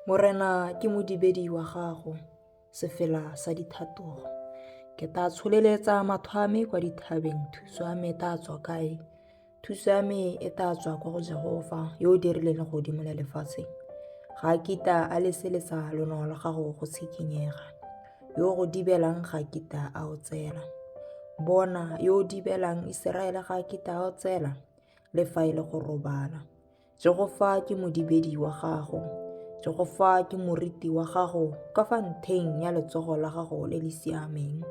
Morena ke modibedi wa gago, sefela sa dithatogo. Ke ta tsholeletsa matho a me kwa dithabeng, thuso ya me e ta tswa kae? Thuso ya me e ta tswa kwa go Jehofa, yo o dirileng legodimo le lefatshe. Ga a kitla a leseletsa lonao la gago go tshikinyega. Yo o go dibelang ga a kitla a otsela. Bona, yo o dibelang Iseraele ga a kitla a otsela, le fa e le go robala. Jehofa ke modibedi wa gago. Jehofa ke moriti wa gago ka fa ntheng ya letsogo la gago le le siameng.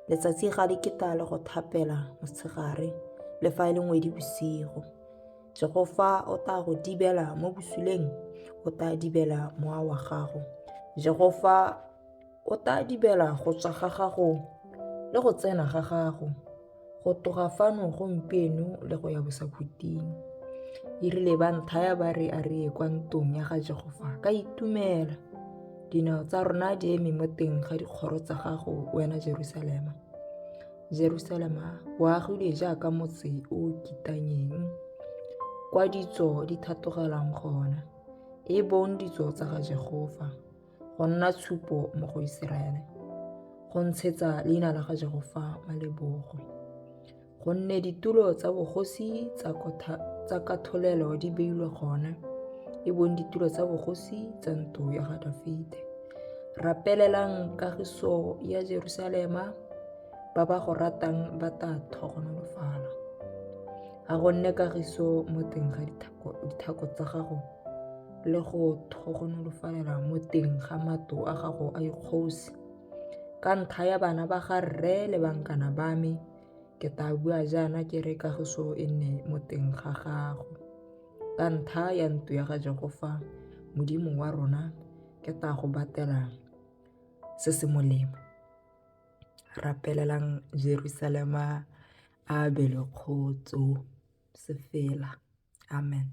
Letsatsi ga le ketla le go thapela motshegare, le fa e le ngwedi bosigo. Jehofa o tla go dibela mo bosuleng, o tla dibela mowa wa gago. Jehofa o tla dibela go tswa ga gago le go tsena ga gago, go tloga fano gompieno le go ya bosakhutleng. E rile ba nthaya ba re a re ye kwa ntlong ya ga Jehofa, ka itumela. Dinao tsa rona di eme mo teng ga dikgoro tsa gago, wena Jerusalema. Jerusalema o agilwe jaaka motse o o kitanyeng, kwa ditso di thatogelang gona, e bong ditso tsa ga Jehofa, go nna tshupo mo go Iseraele, go ntshetsa leina la ga Jehofa malebogo. Gonne ditulo tsa bogosi tsa katholelo di beilwe gona, e bong ditulo tsa bogosi tsa ntlo ya ga Dafite. Rapelelang kagiso ya Jerusalema, ba ba go ratang ba tla tlhogonolofala. A go nne kagiso mo teng ga dithako tsa gago le go tlhogonolofalela mo teng ga matlo a gago a dikgosi. Ka ntlha ya bana ba ga rre le bankana ba me, ke tla bua jaana ke re kagiso e nne mo teng ga gago. Ka ntlha ya ntlo ya ga Jehofa, Modimo wa rona, ke tla go batela se se molemo. Rapelelang Jerusalema a abelwe kgotso. Sefela. Amen.